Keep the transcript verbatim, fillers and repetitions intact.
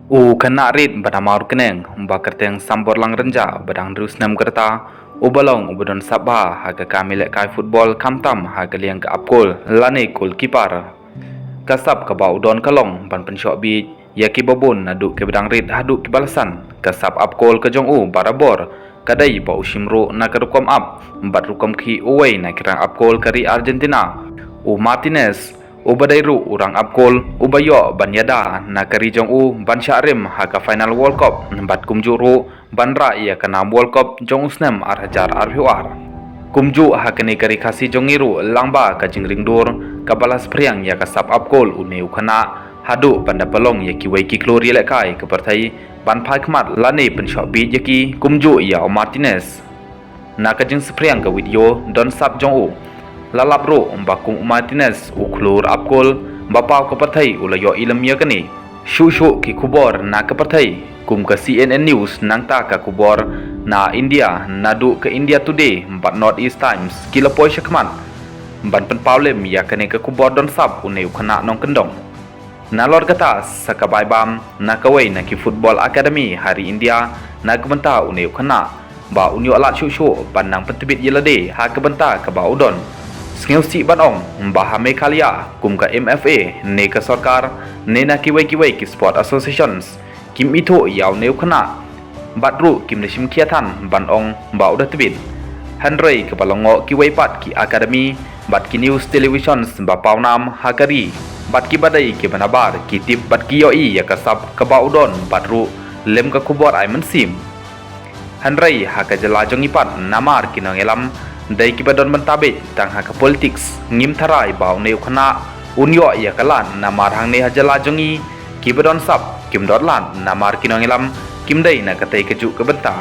U khynnah rit ba dei ma u kyneng ba kyrteng Samborlang Rynjah ba dang hynriew snem ka rta, uba long uba don sap bha ha ka kam ïalehkai football khamtam ha ka liang ka ap kol lane goalkeeper. Ka sap kaba u don ka long ban pynshoh bieit ïa kiba bun naduh kiba dang rit haduh kiba la san. Ka sap ap kol ka jong u barabor ka dei ba u shim ruh na ka rukom ap bad rukom khih uwei na ki rang ap kol ka ri Argentina, u Martinez, uba dei ruh u rang ap kol uba ïoh ban ïada na ka ri jong u ban shah rim ha ka final World Cup bad kumjuh ruh ban rah ïa ka nam World Cup jong u snem ar hajar arphew ar. Kumjuh ha kane ka ri Khasi jong ngi ruh, lang ba ka jingring dur kaba la sphriang ïa ka sap ap kol une u khynnah haduh ban da pynlong ïa kiwei ki khlur ïalehkai ka pyrthei ban phai khmat lane pynshoh bieit ïa ki kumjuh ïa u Martinez. Na ka jingsphriang ka video don sap jong u, la lap ruh ba kum u Martinez u khlur ap kol ba paw ka pyrthei u la ïoh i lem ïa kane. Shuh shuh ki khubor na ka pyrthei kum ka C N N News nangta ka khubor na India naduh ka India Today bad North East Times ki la poi shakhmat ban pynpaw lem ïa kane ka khubor don sap une u khynnah nongkyndong. Nalor kata sa ka bai bam na kawei na ki football academy ha ri India na ka bynta une u khynnah ba un ïoh lad shuh shuh ban nang pyntbit ïa lade ha ka bynta kaba u don. Sngewsih ban ong ba ha Meghalaya kum ka M F A ne ka sorkar ne na kiwei kiwei ki sport associations kim ithuh ïa une u khynnah bad ruh kim da shim khia than ban ong ba u da tbit. Hynrei kaba long ngi kiwei pat ki academy bad ki news televisions ba paw nam ha ka ri bad kiba dei kiba nabar ki tip bad ki ïohi ïa ka sap kaba u don bad ruh lem ka khubor ai mynsiem. Hynrei ha ka jylla jong ngi pat namar ki nongïalam dei kiba don bynta beit tang ha ka politics, ngim tharai ba une u khynnah un ïoh ïa ka lad namar hangne ha jylla jong ngi kiba don sap kim don lad namar ki nongïalam kim dei na katei kajuh ka bynta.